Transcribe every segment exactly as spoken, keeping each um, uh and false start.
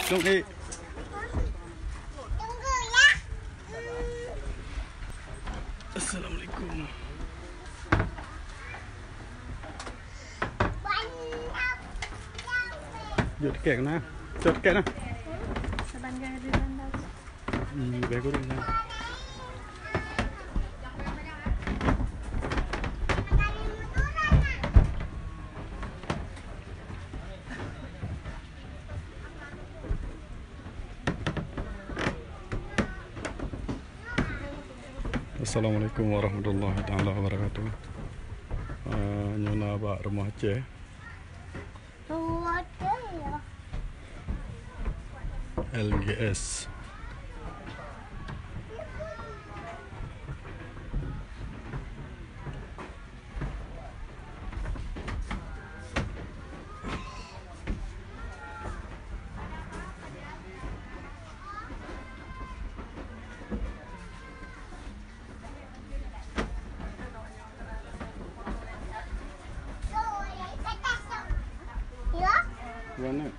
Dong, eh. Assalamualaikum. Jom tiket kena. Jom tiket nah. Saban gaya di bandar. Hmm, lebih kurang nah. Assalamualaikum warahmatullahi taala wabarakatuh. Ah, nyoe na bak rumoh Aceh. L G S. Warna.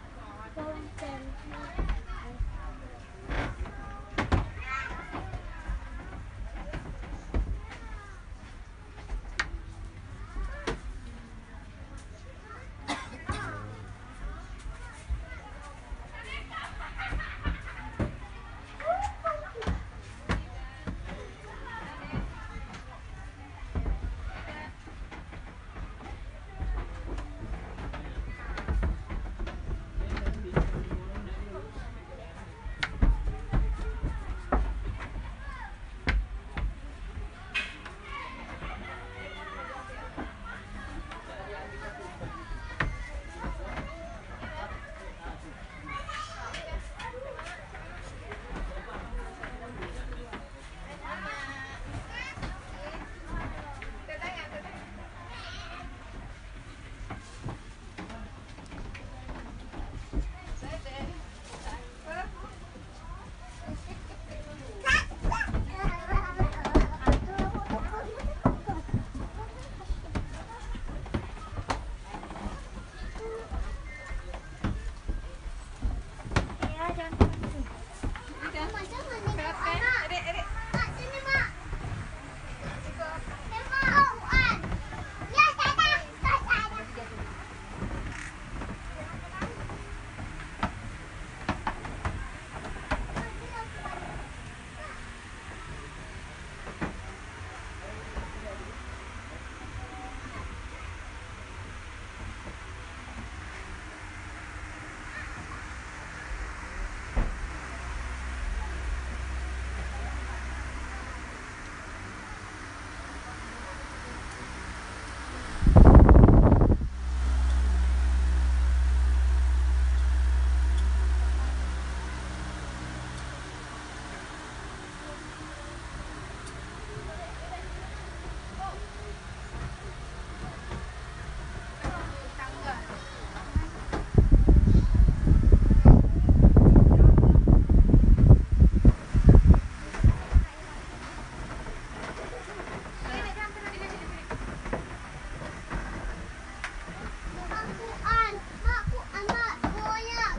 Quran, Mak, Quran, Mak, semuanya.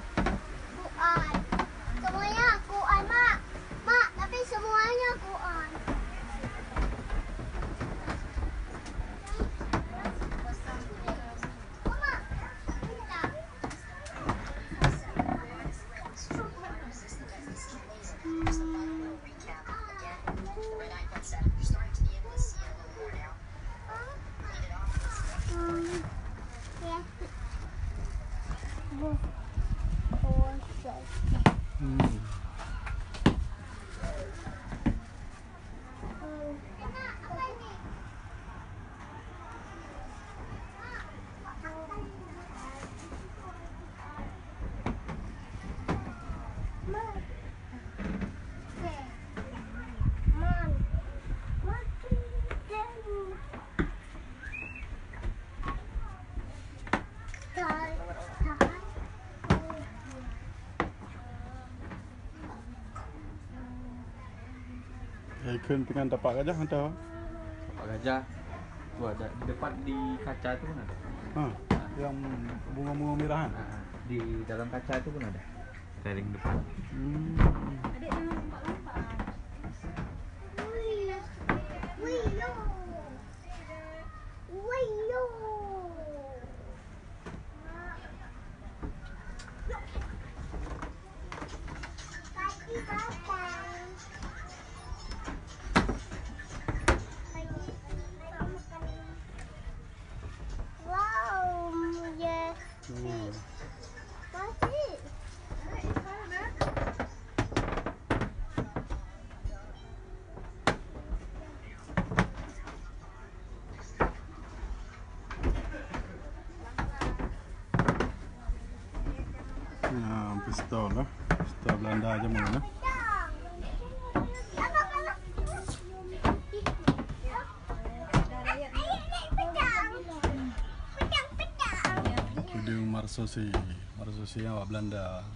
Quran. Semuanya Quran, Mak. Mak, tapi semuanya Quran. Mak, minta. Eh, kheun pingan tapak gajah mantap. Tapak gajah tu ada di depan, di kaca tu pun ada. Ha, yang bunga-bunga merah kan? Ha, di dalam kaca tu pun ada. Styling depan. Hmm. Adik jangan lompat-lompat. Wow, yes. Hmm. Masih. Nah, pistol lah. Pistol Belanda zaman lah. Tudong Marsosi, Marsosi awak Belanda.